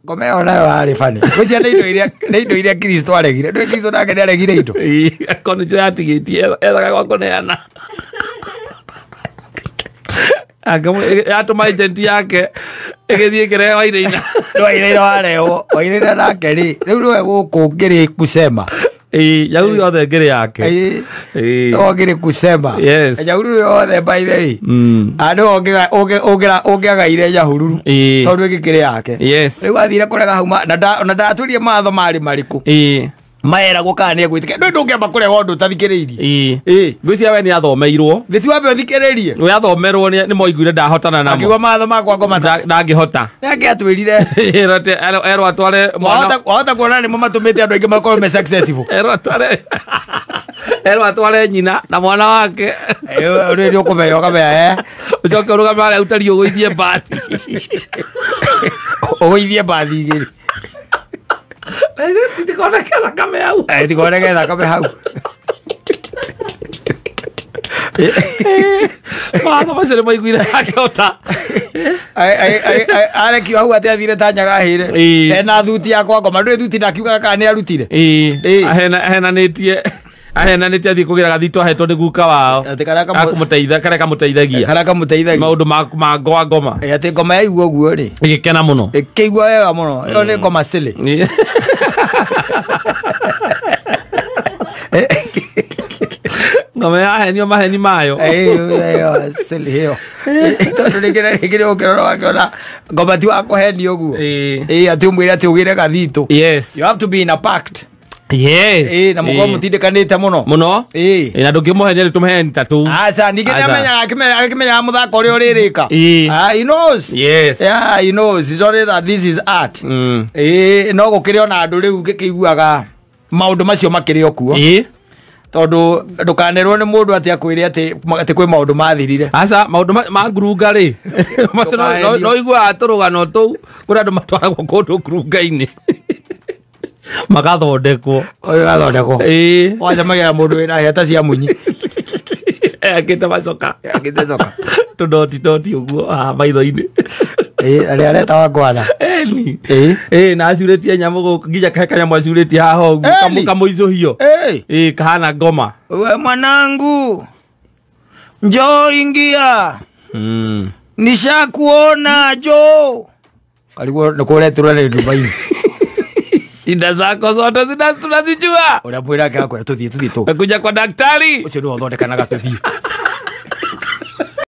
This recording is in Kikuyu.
Ngoma ĩyo nayo yarĩ bani. Ngwĩciria nĩ indo iria Kristo aregire. Ndũĩ Kristo nake nĩ aregire indo. Akorwo nĩcio yatigĩtie ethaga gwa kũneana. Yatũma agent yake ĩgĩthiĩ ĩkĩrehe Wainaina. No Wainaina warehwo. Wainaina nake rĩ, rĩu nĩwe gũkũ ngĩrĩ kusema. Ĩĩ, Nyahururu yothe ngĩrĩ yake. Nĩwe ngĩrĩ kusema. Nyahururu yothe, by the way. Ah, nĩwe ũngĩagaire Nyahururu. Tondũ ĩgĩkĩrĩ yake. Rĩu athire kũrega hau na ndatũrie matho marĩ marĩkũ. Maeragwo kana nĩ egwĩtĩkia. Ndũĩ ndũngĩamba kũrega ũndũ ũtathikĩrĩirie. Ngwĩciria we nĩ athomeirwo. Gĩti wambe ũthikĩrĩrie. We athomerwo nĩ moiguire ndahotana namo. Akiuga matho makwa ngoma ndangĩhota. Nake atwĩrire. Erwo atware mwana. Wahota kuona nĩmo matũmĩte andũ aingĩ makorwo me successful. Erwo atware nyina na mwana wake. Rĩu nĩ ũkũmenya ũkamenya. Ũcoke ũrũgame harĩa ũtariĩ ũgũithie mbathi. Ũgũithie mbathi igĩrĩ. Ndikoneke thakame hau. Ndikoneke thakame hau. Mawatho macio nĩ maiguire akĩhota. Arekio hau atĩ athire ta nyaga hĩre. Ena thuti yakwa ngoma ndũĩ thuti ndakiugaga kana nĩ arutire. Ahenanĩtie athiĩ kũgĩra gathito ahetwo nĩ guka wao. Atĩ karĩa Akũmũteitha karĩa kamũteithagia. Karĩa kamũteithagia. Maũndũ ma ngoa ngoma. Atĩ ngoma yaigua ũguo rĩ. Ĩgĩkena mũno. Ĩkĩigua wega mũno. Ĩyo nĩ ngoma silly. Ngoma yahenio maheni mayo. Ĩyo silly ĩyo. Tondũ rĩngĩ na rĩngĩ nĩ ũkĩrora wakĩona ngoma ti wa kũhenio ũguo. Atĩ ũmwĩre atĩ ũgĩre gathito. You have to be in a pact. Na mũkorwo mũtindĩkanĩte mũno. Mũno. Na ndũngĩmũhenia rĩ tũmũheni ta tũu. Aca, ningĩ Aca. nĩamenyaga akĩmenyaga mũthako ũrĩa ũrĩrĩka. Ah, he knows. Yeah, he knows. It's only that this is art. No gũkĩrĩ ona andũ rĩu ngĩkĩiguaga maũndũ macio makĩrĩ o kuo. Tondũ ndũkanerwo nĩ mũndũ atĩ akwĩre atĩ kwĩ maũndũ mathirire. Aca, maũndũ ma ngurunga rĩ macio Ndũkahenio. No iguaga tũrũgano tũu kũrĩ andũ matwaragwo kũndũ ngurunga-inĩ magathondekwo. Ũyũ gathondekwo. Wacemagia na mũndũ wĩna heta cia munyi. Akĩte macoka. Akĩte coka. Tũdoti doti ũguo haha maitho-inĩ. Arĩa areta wa ngwana. Eni. Na acurĩtie nyamũ gũkũ nginya kahe kanyamũ acurĩtie haha ũguo kamũicũhio. Kahana ngoma. We mwanangu, njoo ingia. Nishakuona njoo. Karigwo nĩ kũreturwo nĩ Dubai. Shida zako zote tunazijua. Ũrĩa mwĩra ake akwĩra tũthiĩ tũthiĩ tũ. Kuja kwa daktari. Ũcio nĩwe ũthondekanaga tũthiĩ.